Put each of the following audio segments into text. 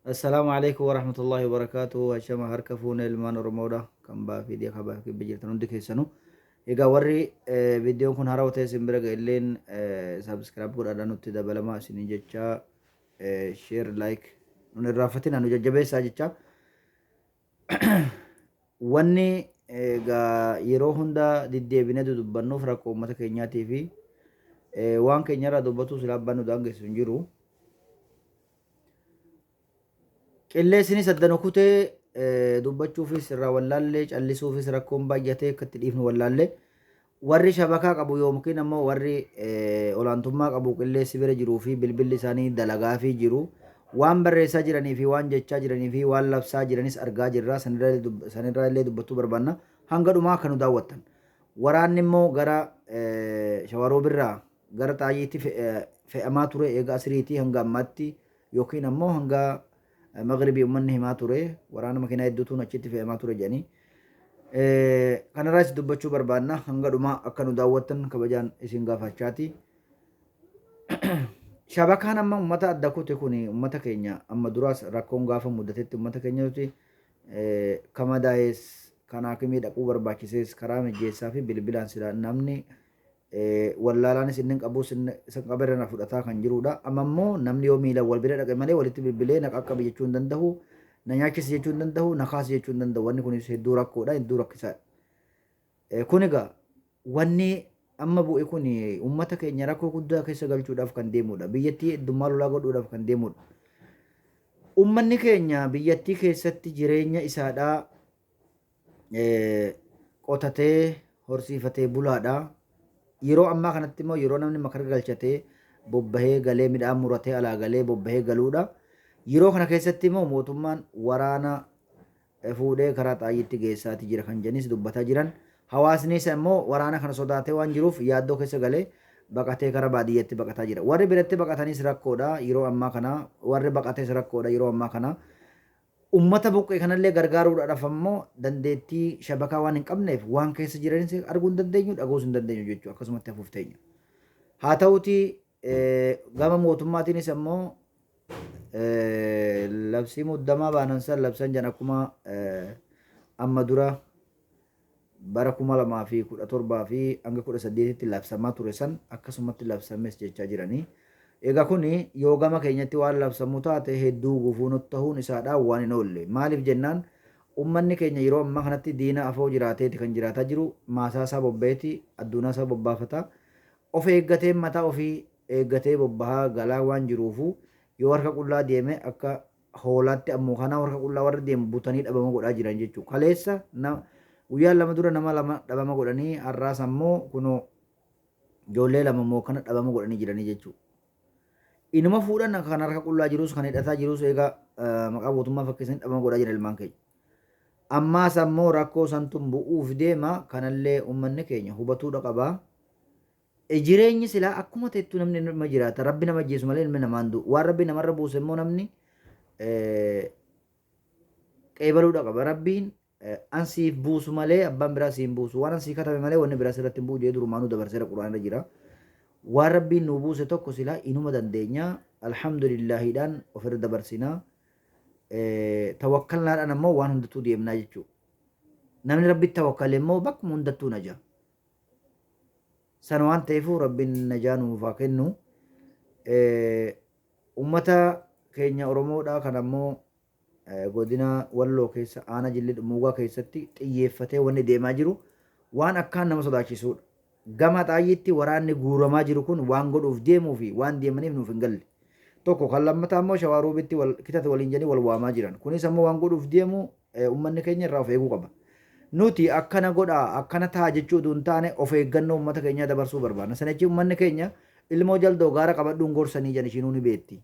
Assalaamu alaikum warahmatullahi wabarakaatuhu. Ashama harka fuune ilmaan Oromoodha. Kan baa fi dhiha kabaa kibba jirtan hundi keessanu. Egaa warri viidiyoon kun harawa ta'e isin bira ga'elleen subscribe godhaadha nutti dabalamaa isiniin jecha, share, like nun irraanfatina, nu jajjabeessaa jecha. Wanni egaa yeroo hunda diddeebinee dudubbannuuf rakkoo uummata keenyaatii fi waan keenyarraa dubbatuu silaa abbaan nu daangessu hin jiru. Qilleessinis adda nu kutee, dubbachuufis irraa wallaallee, callisuufis rakkoon baay'atee akka itti dhiifnu wallaallee. Warri shabakaa qabu yookiin ammoo warri olaantummaa qabu qilleessi bira jiruu fi bilbilli isaanii dalagaafii jiru waan barreessaa jiranii fi waan jechaa jiranii fi waan labsaa jiranis argaa jirra. Sanirraa illee dubbachuu barbaanna. Hanga dhumaa akka nu daawwattan. Waraanni immoo gara Shawaroobirraa gara Xaayyiitti fe'amaa ture eega asiriitii hanga ammaatti yookiin ammoo hanga maghribii ummanni himaa ture, waraana makiinaa hedduutuun achitti fe'amaa ture jedhanii. Kanarraas dubbachuu barbaanna, hanga dhumaa akka nu daawwattan kabajaan isin gaafachaati. Shabakaan amma ummata adda kute kun ummata keenya amma duraas rakkoon gaafa mudatetti ummata keenya nuti kamadaa'es kan haakimii dhaquu barbaachisees karaa mijjeessaa fi bilbilaan sila namni wallaalaanis inni hin qabus isa qaberra na fudhataa kan jirudha. Amma immoo namni yoo miilaan wal bira dhaqe malee walitti bilbilee na qaqqabi jechuu hin danda'u, na nyaachisi jechuu hin danda'u, na kaasi jechuu hin danda'u. Wanni kunis hedduu rakkoodha, hedduu rakkisaadha. Kun egaa wanni amma bu'e kun uummata keenya rakkoo guddaa keessa galchuudhaaf kan deemudha. Biyyattii heddummaa lolaa godhuudhaaf kan deemudha. Uummanni keenya biyyattii keessatti jireenya isaadhaa qotatee horsiifatee bulaadha. Yeroo ammaa kanatti immoo yeroo namni makara galchatee bobbahee galee, midhaan muratee alaa galee bobbahee galuudha. Yeroo kana keessatti immoo mootummaan waraana fuudhee karaa Xaayyiitti geessaati jira kan jedhanis dubbataa jiran. Hawaasni isa immoo waraana kana sodaatee waan jiruuf yaaddoo keessa galee baqatee karaa baadiyyaatti baqataa jira. Warri biratti baqatanis rakkoodha yeroo ammaa kana. Warri baqates rakkoodha yeroo ammaa kana. Ummata buqqa'e kanallee gargaaruudhaaf ammoo dandeettii shabakaa waan hin qabneef waan keessa jiranis arguu hin dandeenyu, dhaga'uus hin dandeenyu jechuudha. Akkasumatti hafuuf teenya. Haa ta'uutii gama mootummaatiinis ammoo labsii muddamaa baanan san labsan jedhan, akkuma amma dura bara 2017 fi hanga 18tti labsamaa ture san akkasumatti labsames jechaa jiranii. Egaa kun yoo gama keenyatti waan labsamu taate hedduu gufuu nutti tahuun isaadhaa waan hin oolle. Maaliif jennaan, ummanni keenya yeroo ammaa kanatti diina afoo jiraateeti kan jiraataa jiru, maasaa isaa bobba'eeti adduunaa isaa bobbaafata. Of eeggatee, mataa ofii eeggatee bobbahaa galaa waan jiruufu yoo harka qullaa deeme akka hoolaatti ammoo kanaa harka qullaa warra deemu butanii dhabama godhaa jiran jechuudha. Kaleessa guyyaan 2 dura nama 2 dhabama godhanii, har'aas ammoo kunoo ijoollee 2 immoo kana dhabama godhanii jiranii jechuudha. Inuma fuudhan, kan harka qullaa jirus kan hidhataa jirus egaa maqaa mootummaa fakkeessanii dhabama godhaa jiran ilmaan keenya. Ammaas ammoo rakkoo santuun bu'uuf deema, kanallee uummanni keenya hubatuudha qaba. Jireenyi silaa akkuma ta'ettuu namni nama jiraata. Rabbi nama ajjeesu malee ilmi namaa hin du'u. Waan Rabbi namarra buuse immoo namni qeebaluudha qaba. Rabbiin an siif buusu malee abbaan biraa siif hin buusu. Waan an sii katabe malee wanni biraa sirratti hin bu'u jedhee durumaanuu dabarseera, Qur'aan irra jira. Waan Rabbiin nuu buuse tokko silaa inuma dandeenya. Alhamdulillaahiidhaan ofirra dabarsina. Tawakkalnaadhaan ammoo waan hundattuu deemnaa jechuudha. Namni Rabbitti tawakkale immoo bakkuma hundattuu naja. Sana waan ta'eefuu Rabbiin najaa nuuf haa kennu. Ummata keenya Oromoodhaa kan ammoo godina Walloo keessa aanaa Jillee Dhummuugaa keessatti xiyyeeffatee wanni deemaa jiru waan akkaan nama sodaachisuudha. Gama Xaayyiitti waraanni guuramaa jiru kun waan godhuuf deemuu fi waan deemaniif nuuf hin galle. Tokko kan lammataa immoo Shawaa Roobitti wal kitate waliin jedhanii wal waamaa jiran. Kunis ammoo waan godhuuf deemu ummanni keenya irraa of eeguu qaba. Nuti akkana godhaa, akkana ta'a jechuu utuu hin taane, of eeggannoo ummata keenyaa dabarsuu barbaanna. Sana jechuun ummanni keenya ilmoo jaldoo gaara qabadhuun gorsanii jedhan, ishiinuu ni beekti.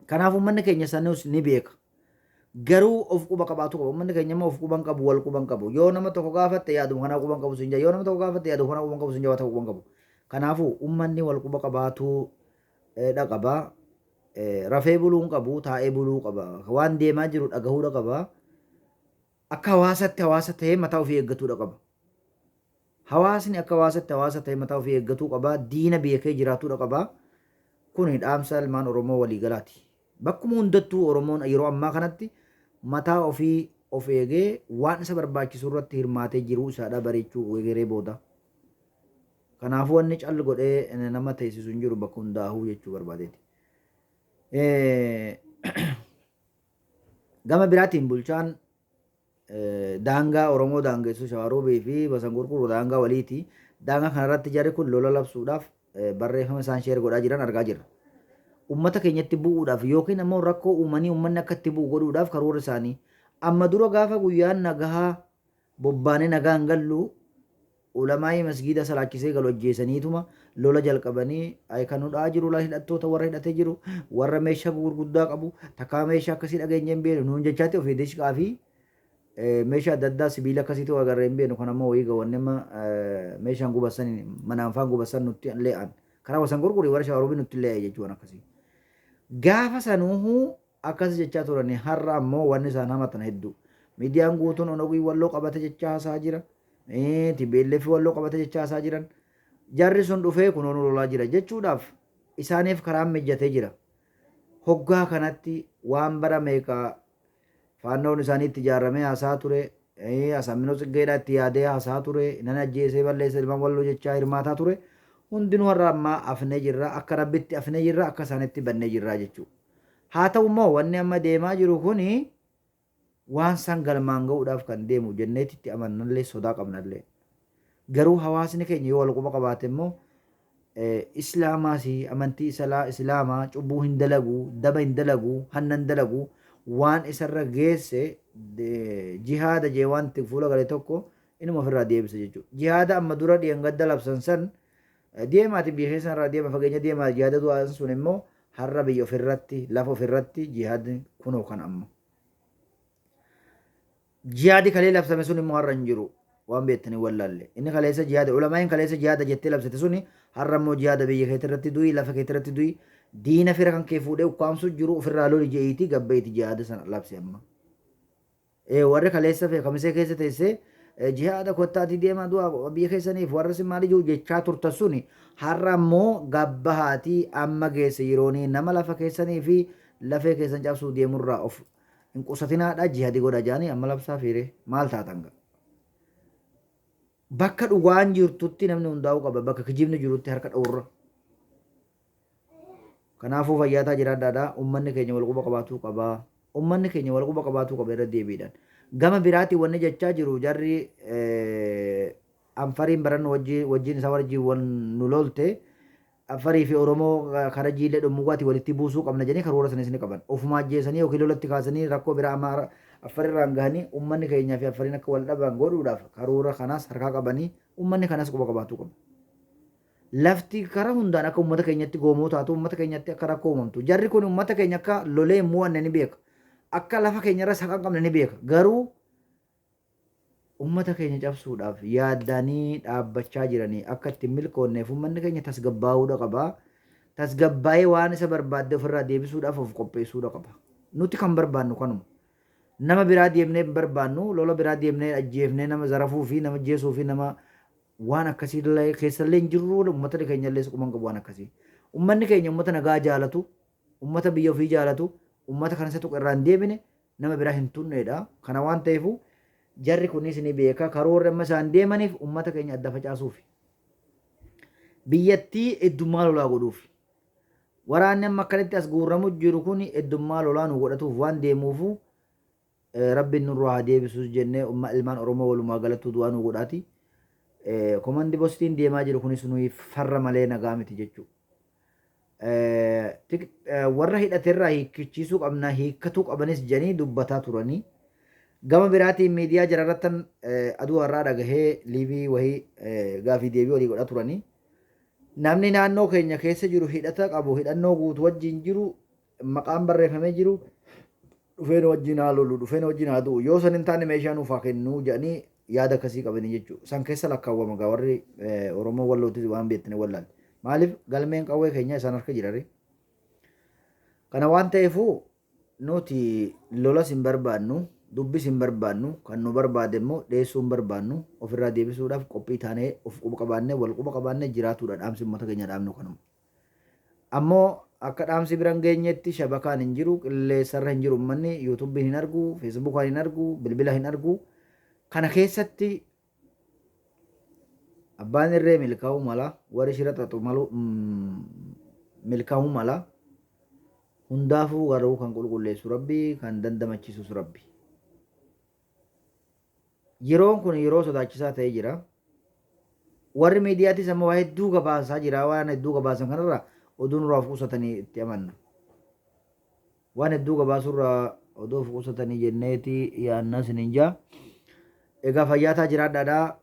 Kanaaf ummanni keenya sanuus ni beeka. Garuu of quba qabaatu qaba. Ummanni keenya immoo of quba hin qabu, wal quba hin qabu. Yoo nama tokko gaafatte yaaduma kanaa quba hin qabu siin jedha. Yoo nama tokko gaafatte yaaduma kanaa quba hin qabu siin jedha, waa tokko quba hin qabu. Kanaafuu ummanni wal quba qabaatuu dha qaba. Rafee buluu hin qabu, taa'ee buluu qaba. Waan deemaa jiru dhagahuudha qaba. Akka hawaasatti hawaasa ta'ee mataa ofii eeggatuudha qaba. Hawaasni akka hawaasatti hawaasa ta'ee mataa ofii eeggatuu qaba. Diina beekee jiraatuudha qaba. Kuni dhaamsa ilmaan Oromoo waliigalaati. Bakkuma hundattuu Oromoon yeroo ammaa kanatti mataa ofii of eegee waan isa barbaachisu irratti hirmaatee jiruu isaadhaa bareechuu egeree booda. Kanaafuu wanni cal godhee nama teessisu hin jiru bakka hundaahuu jechuu barbaadeeti. Gama biraatiin bulchaan daangaa Oromoo daangessu Shawaroobii fi Basangurqur daangaa waliiti. Daangaa kanarratti jarri kun lola labsuudhaaf barreeffama isaan sheer godhaa jiran argaa jirra. Ummata keenyatti bu'uudhaaf yookiin ammoo rakkoo uumanii ummanni akka itti bu'u godhuudhaaf karoora isaanii. Amma dura gaafa guyyaan nagahaa bobbaanee nagaan gallu Ulamaa'ii masgiida salaachisee galu ajjeesaniituma lola jalqabanii ay kan nu dha'aa jiru laal hidhattoota warra hidhatee jiru warra meeshaa gurguddaa qabu takkaa meeshaa akkasii dhageenyee hin beeknu nuun jechaatti ofii dishqaa fi meeshaa adda addaa sibiila akkasiitu agarree hin beeknu kan ammoo wayii gawanne amma meeshaan gubasan manaan faan gubasan nutti le'an karaa wasan gurguri warra shawaroobii nutti le'e jechuun akkasii. Gaafa sanuuhuu akkas jechaa turani har'a ammoo wanni isaan hamatan hedduu. Miidiyaan guutuun Onogii Walloo qabate jechaa haasaa jira. TPLF Walloo qabate jechaa haasaa jiran. Jarri sun dhufee kunoo nu lolaa jira jechuudhaaf isaaniif karaan mijatee jira. Hoggaa kanatti waan bara meeqa Faannoon isaanii itti ijaaramee haasaa ture. Asaamminoo Tsiggeedhaa itti yaadee haasaa ture. Nan ajjeesee balleessa ilmaan Walloo jechaa hirmaataa ture. Hundinuu har'a ammaa afnee jirra. Akka Rabbitti afnee jirra. Akka isaanitti bannee jirra jechuudha. Haa ta'u immoo wanni amma deemaa jiru kuni waan san galmaan ga'uudhaaf kan deemu jenneeti itti amannallee sodaa qabnallee. Garuu hawaasni keenya yoo wal quba qabaate immoo Islaamaasi amantii isalaa islaamaa cubbuu hin dalagu, daba hin dalagu, hanna hin dalagu, waan isarra geesse jihaada jee waan itti fuula gale tokko inuma ofirraa deebisa jechuudha. Jihaada amma dura dheengadda labsan san deemaati biyya keessan irraa deema fageenya deemaa jihaada du'aan sun immoo har'a biyya ofirratti lafa ofirratti jihaadni kunoo kan amma. Jihaadi kalee labsame sun immoo har'a hin jiru. Waan beektanii wallaalle. Inni kaleessa jihaada ulamaa'iin kaleessa jihaada jettee labsite suni har'a immoo jihaada biyya keetii irratti du'i lafa keetii irratti du'i diina fira kan kee fuudhee ukkaamsuu jiru ofirraa loli je'iitii gabba'iiti jihaada sana labsi amma. Ee warri kaleessa fi kamisee keessa teessee jihaada kottaatii deemaa du'a biyya keessaniif warra sin maali jiru jechaa turtan suni har'a immoo gabbahaatii amma geesse yeroonii nama lafa keessanii fi lafee keessan cabsuu deemurraa of hin qusatinaadha jihadi godha jaanii amma labsaa fiire maal taatan ga. Bakka dhugaan jirtutti namni hundaa'uu qaba bakka kijibni jirutti harka dha'urra. Kanaafuu fayyaataa jiraadhaadha ummanni keenya wal quba qabaatuu qaba. Ummanni keenya wal quba qabaatuu qaba irra deebiidhaan. Gama biraatiin wanni jechaa jiru jarri Anfariin baran wajjin isaa wajjin wal nu lolte Affarii fi Oromoo kara Jiillee Dhummuugaatiin walitti buusuu qabna jedhanii karoora sanis ni qaban. Ofuma ajjeesanii yookiin lolatti kaasanii rakkoo biraa Amaara Affarirraan gahanii ummanni keenyaa fi Affariin akka wal dhaban godhuudhaaf karoora kanaas harkaa qabanii ummanni kanas quba qabaatuu qaba. Lafti kara hundaan akka ummata keenyatti goomoo taatu ummata keenyatti akka rakkoo uumamtu. Jarri kun ummata keenya akka lolee hin mo'anne ni beeka. Akka lafa keenyarras haqa hin qabne ni beeka. Garuu Ummata keenya cabsuudhaaf yaaddanii dhaabbachaa jiranii akka itti hin milkoonneef ummanni keenya tasgabbaa'uudha qaba. Tasgabbaa'ee waan isa barbaadde ofirraa deebisuudhaaf of qopheessuudha qaba. Nuti kan barbaannu kanuma. Nama biraa deemnee hin barbaannu, lola biraa deemnee ajjeefnee nama zarafuu fi nama jeesuu fi nama waan akkasii keessallee hin jirru, ummata keenya illee quban qabu waan akkasii. Ummanni keenya ummata nagaa jaalatu, ummata biyya ofii jaalatu, ummata kan isa tuqe irraa hin deebine, nama biraa hin tunneedha. Kana waan ta'eefu jarri kunis ni beeka karoorri amma isaan deemaniif ummata keenya adda facaasuufi. Biyyattii heddummaa lolaa godhuufi. Waraanni amma akkanatti as guurramu jiru kun heddummaa lolaa nu godhatuuf waan deemuufu rabbiin nurraa haa deebisus jennee ilmaan Oromoo walumaa galattuu du'aa nu godhaati. Komandi postiin deemaa jiru kunis nuyi farra malee nagaa miti jechuudha. Warra hidhaterraa hiikkachiisuu qabna hiikkatuu qabanis jedhanii dubbataa turanii. Gama biraatiin miidiyaa jararrattan aduu har'aa dhagahee liivii wahii gaafii deebii walii godhaa turanii. Namni naannoo keenya keessa jiru hidhata qabu hidhannoo guutuu wajjin jiru maqaan barreeffamee jiru dhufee nu wajjin haa lolu dhufee nu wajjin haa du'u yoo san hin taane meeshaa nuuf haa kennu jedhanii yaada akkasii qabanii jechuudha. San keessa lakkaawwama gaa warri Oromoo Wallootis waan beektanii wallaalle. Maaliif galmeen qawwee keenya isaan harka jirare. Kana waan ta'eefu nuti lolas hin barbaannu dubbis hin barbaannu kan nu barbaade immoo dheessuu hin barbaannu ofirraa deebisuudhaaf qophii taanee of quba qabaannee wal quba qabaannee jiraatuudha dhaamsi uummata keenya dhaamnu kanuma. Ammoo Akka dhaamsi bira hin geenyetti shabakaan hin jiru, qilleensarra hin jiru ummanni, yuutuubiin hin argu, feesbuukaan hin argu, bilbila hin argu. Kana keessatti abbaan irree milkaa'uu mala, warri shira xaxu malu milkaa'uu mala. Hundaafuu garuu kan qulqulleessu Rabbi, kan dandamachiisus Rabbi. Yeroon kun yeroo sodaachisaa ta'ee jira. Warri miidiyaatis amma waa hedduu gabaasaa jira. Waan hedduu gabaasan kanarraa oduu nurraa of qusatanii itti amanna. Waan hedduu gabaasurraa oduu of qusatanii jenneeti yaanna isiniin jaa. Egaa fayyaataa jiraadhaadhaa.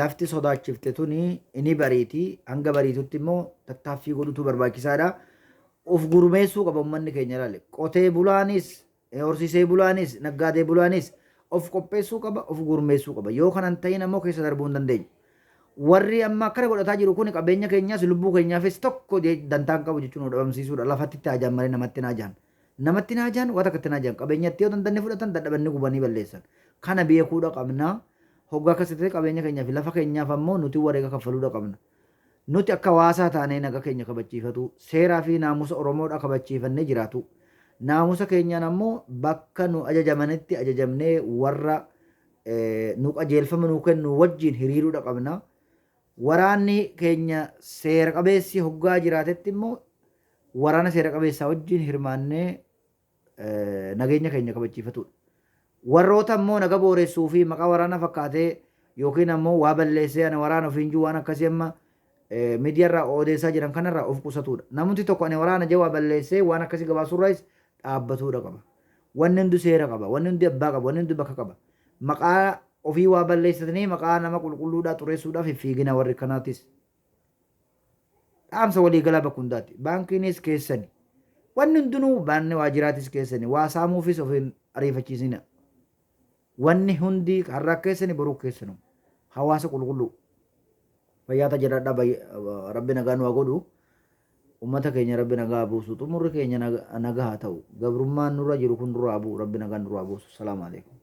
Lafti sodaachifte tuni ni bariiti. Hanga bariitutti immoo tattaaffii godhutu barbaachisaadha. Of gurmeessuu qaba uummanni keenya ilaali. Qotee bulaanis, horsiisee bulaanis, naggaadee bulaanis of qopheessuu qaba, of gurmeessuu qaba. Yoo kana hin ta'in ammoo keessa darbuu hin dandeenyu. Warri amma akkana godhataa jiru kun qabeenya keenyaas lubbuu keenyaafis tokko dantaa hin qabu jechuun nu dhabamsiisuudha. Lafatti itti haajaan malee namatti hin haajaan. Namatti hin haajaan, waa takka itti hin haajaan. Qabeenyatti yoo dandanne fudhatan dadhabanni gubanii balleessan. Kana beekuudha qabna. Hoggaa akkas ta'e qabeenya keenyaa fi lafa keenyaaf ammoo nuti wareega kaffaluudha qabna. Nuti akka hawaasaa taanee naga keenya kabachiifatuu, seeraa fi naamusa Oromoodha kabachiifannee jiraatuu. Naamusa keenyaan ammoo bakka nu ajajamanitti ajajamnee warra nu qajeelfama nuu kennu wajjin hiriiruudha qabna. Waraanni keenya seera qabeessi hoggaa jiraatetti immoo waraana seera qabeessaa wajjin hirmaannee nageenya keenya kabachiifatuudha. Warroota immoo naga booressuu fi maqaa waraana fakkaatee yookiin ammoo waa balleessee ani waraana ofiin jiru waan akkasii amma miidiyaarraa odeessaa jiran kanarraa of qusatuudha. Namni tokko ani waraana jee waa balleessee waan akkasii gabaasurraayis dhaabbatuudha qaba. Wanni hundi seera qaba, wanni hundi abbaa qaba, wanni hundi bakka qaba. Maqaa ofii waa balleessatanii maqaa nama qulqulluudhaa xureessuudhaaf hin fiigina warri kanaatis. Dhaamsa waliigalaa bakka hundaatti. Baankiinis keessani. Wanni hundinuu baanni waajjiraatis keessani. Waa saamuufis of hin ariifachiisina. Wanni hundi har'a keessani boruu keessanu. Hawaasa qulqulluu. Fayyaa jiraadhaa, Rabbi nagaa nu haa godhu. Uummata keenya Rabbi nagaa haa buusu. Xumurri keenya nagaa haa ta'u. Gabrummaan nurra jiru kun nurraa haa bu'u. Rabbi nagaa nurraa haa buusu. Salaamu alaikum.